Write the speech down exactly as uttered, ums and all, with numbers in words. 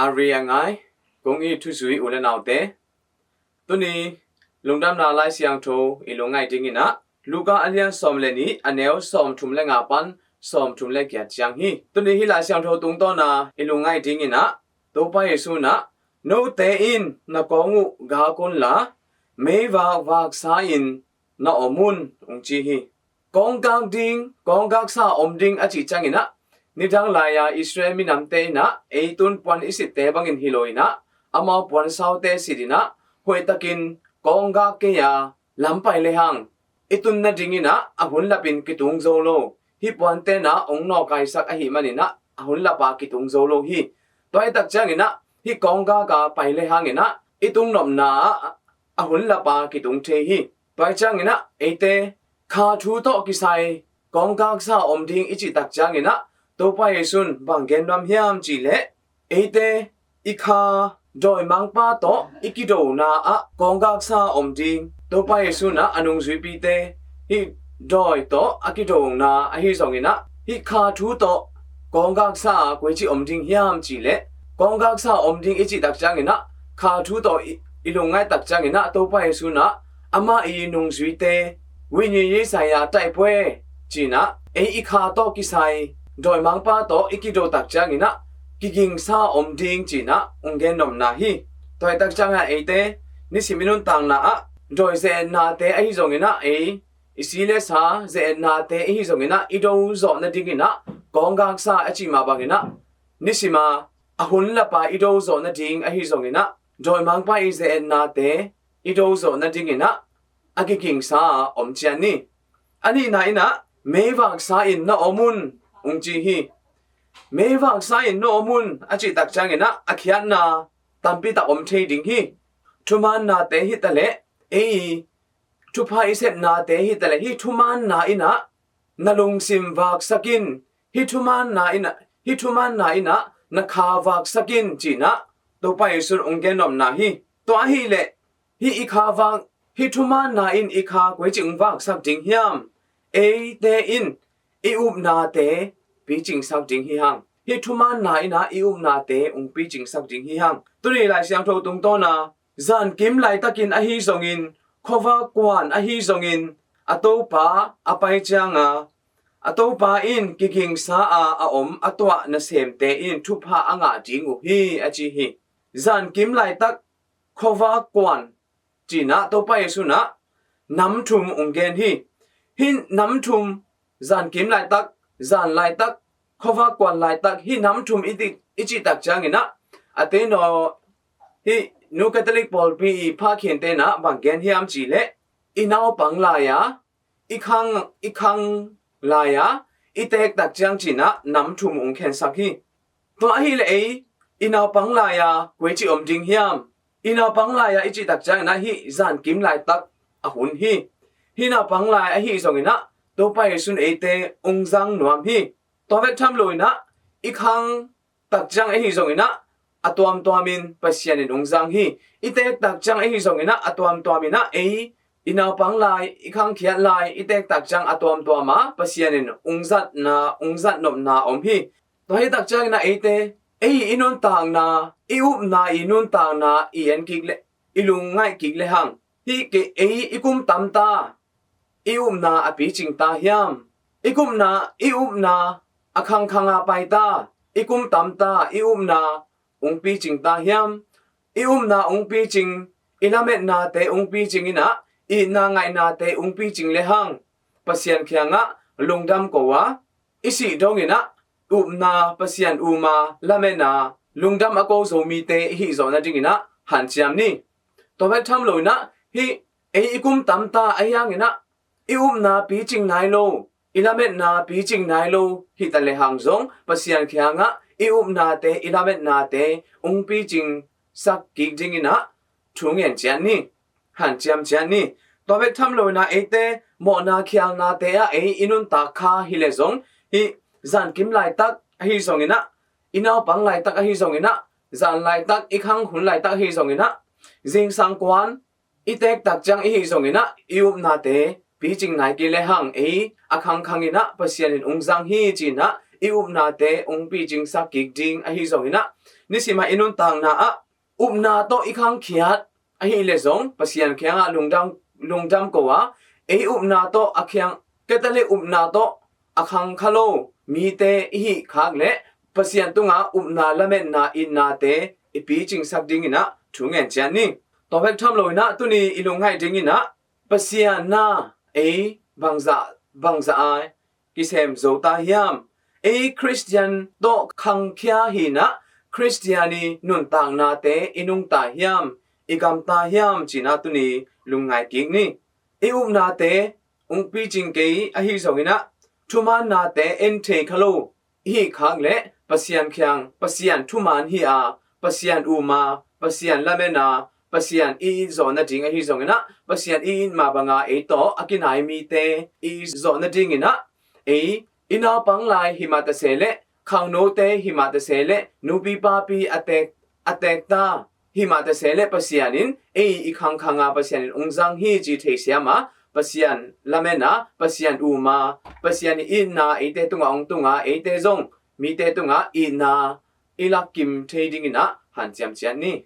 A ri a ngai kong it thuzui u le naute, tuni lungdamna Lai Siangtho i lungngaih dingin ah Luka a lian sawm le nih, a neu sawmthum le nga pan sawmthum le giat ciang hi. Tuni hih Lai Siangtho tungtawna i lungngaih dingin ah Topa Jesu in ah, "Note in na kawng uh gak unla, meivak vaksa in na om un," hong ci hi. Kawng gak ding, kawng gaksa om ding a cih ciangin ah, nidang lai-a Israel minamte in ah ei tun puan i sitte bangin hi lo in ah, amau puansaute sit in ah, hoihtakin kawng gak kei a lam pai lehang i tun nadingin ah a hun lapin kitung zo lo. Hih puante in ah hong nawkaisak ahih manin ah a hun lapa kitung zo lo hi. Tua hih tak ciangin ah hih kawng gak a pai lehangin ah i tung nopna ah a hun lapa kitung thei hi. Tua hih ciangin ah eite kha thu tawh kisai kawng gaksa om ding i cih tak ciangin ah Topa Jesu in bang gen nuam hiam cih leh, eite i kha dawimangpa tawh i kidona ah kawng gaksa om ding. Topa Jesu in ah a nungzuipite hih dawi tawh a kidona ahi zongin ah hih kha thu tawh kawng gaksa a koici om ding hiam cih leh, kawng gaksa om ding i cih tak ciangin ah kha thu tawh i, i lungngaih tak ciangin ah Topa Jesu in ah amah i nungzuite วิญญาณ ရေးဆိုင်ရာတိုက်ပွဲ ci-in ah ei i kha tawh kisai dawimangpa tawh i kido tak ciangin ah kigingsa om ding ci-in ah hong gen nopna hi. Tua hih tak ciangin ah eite nisim i nuntakna ah dawi ze-etnate ahi zongin ah ei i si le sa ze-etnate ihi zongin ah i do zawh nadingin ah kawng gaksa a cih mah bangin ah nisim a a hun lapa i do zawh nading ahi zongin ah dawimangpa i ze-etnate i do zawh nadingin ah a kigingsa a om ciat ni. A nihna in ah meivaksa in na om un, hong ci hi. Meivaksa in na om un a cih tak ciangin ah a khiatna tampi tak om thei ding hi. Thumaannate hi taleh, ei thupha i sepnate hi taleh, hih thumaanna in ah na lungsim vaksak in, hih thumaanna in ah, hih thumaanna in ah na kha vaksak in ci-in ah Topa Jesu in hong gen nopna hi. Tua ahih leh hih i kha vak, hih thumaanna in i kha koici hong vaksak ding hiam? Eite in i upnate picingsak ding hi hang. Hih thumaanna in ah i upnate hong picingsak ding hi hang. Tuni Lai Siangtho tungtawna zankim laitakin ahi zongin, khuavak kuan ahi zongin, a topa a pai cianga a topa in kigingsa a a om a tuah nasemte in thupha a ngah ding uh hi, a ci hi. Zankim laitak khuavak kuan ci-in ah Topa Jesu in ah nam thum hong gen hi. Hih nam thum, zankim laitak, zan laitak, khuavak kuan laitak, hih nam thum i ti, i cih tak ciangin ah a tei naw, hih Nu Catholic pawlpi i pha khente in ah bang gen hiam cih leh, i naupang lai-a i khang, i khang lai-a i teek tak ciang ci-in ah nam thum hong khensak hi. Tua ahih leh ei i naupang lai-a koici om ding hiam? I naupang lai-a i cih tak ciangin ah hih zankim laitak a hun hi. Hih naupang lai ahi zongin ah Topa Jesu in eite hong zang nuam hi. Tua bek tham lo in ah i khang tak ciang ahi zongin ah a tuamtuamin Pasian in hong zang hi. I teek tak ciang ahi zongin ah a tuamtuamin ah ei i naupang lai, i khangkhiat lai i teek tak ciang a tuamtuam a Pasian in hong zatna, hong zat nopna om hi. Tua hih tak ciangin ah eite ei i nuntakna, i upna i nuntakna i en kik le, i lungngaih kik lehang, hih kei ei i kum tam ta, i upna a picing ta hiam? I kumna, i upna a khangkhang a pai ta, i kum tam ta, i upna hong picing ta hiam? I upna hong picing, i lametnate hong picing in ah, i itna ngaihnate hong picing lehang, Pasian kiangah lungdam ko a, i sih dongin ah upna, Pasian um a lametna lungdam a ko zo mite i hih zawh nadingin ah hanciam ni. Tua bek tham lo in ah hih ei i kum tam ta ahi hangin ah i upna picing nai lo, i lametna picing nai lo hi ta lehang zong Pasian kiangah i upnate, i lametnate hong picingsak kik dingin ah thu ngen ciat ni, hanciam ciat ni. Tua bek tham lo in ah eite mawhna khialnate ah ei i nuntak kha hi leh zong, hih zankim laitak ahi zongin ah, i naupang laitak ahi zongin ah, zan laitak, i khang hun laitak ahi zongin ah, zingsang kuan i teek tak ciang i hih zongin ah i upnate picing nai kei lehang ei a khangkhang in ah Pasian in hong zang hi ci-in ah i upnate hong picingsak kik ding ahi zongin ah, nisimah i nuntakna ah upna tawh i khangkhiat ahih leh zong Pasian kiangah lungdam, lungdam ko a, ei upna tawh a khiang, Catholic upna tawh a khangkha lo mite i hih khak leh Pasian tungah upna, lametna, itnate i picingsak dingin ah thu ngen ciat ni. Tua bek tham loin ah tuni i lungngaih dingin ah Pasian na ei bangzah, bangzah a kisem zo ta hiam? Ei Khristian tawh khangkhia hi-in ah Khristian i nuntaknate i nungta hiam, i gamta hiam, ci-in ah tuni lungngai kik ni. I upnate ung picing kei ahi zongin ah thumannate en thei kha lo i hih khak leh Pasian kiang, Pasian thuman hi a, Pasian um a, Pasian lamen a, Pasian i it zawh nading ahi zongin ah Pasian i it mah banga ei tawh a kinai mite i it zawh nadingin ah ei i naupang lai hi mah ta se leh, khangnote hi mah ta se leh, nupi papi a tek, a tekta hi mah ta se leh Pasian in ei i khangkhang a Pasian in ung zang hi ci thei siam a, Pasian lamen a, Pasian um a, Pasian i itna eite tungah ung tung a, eite zong mite tungah itna i lak kim thei dingin ah hanciam ciat ni.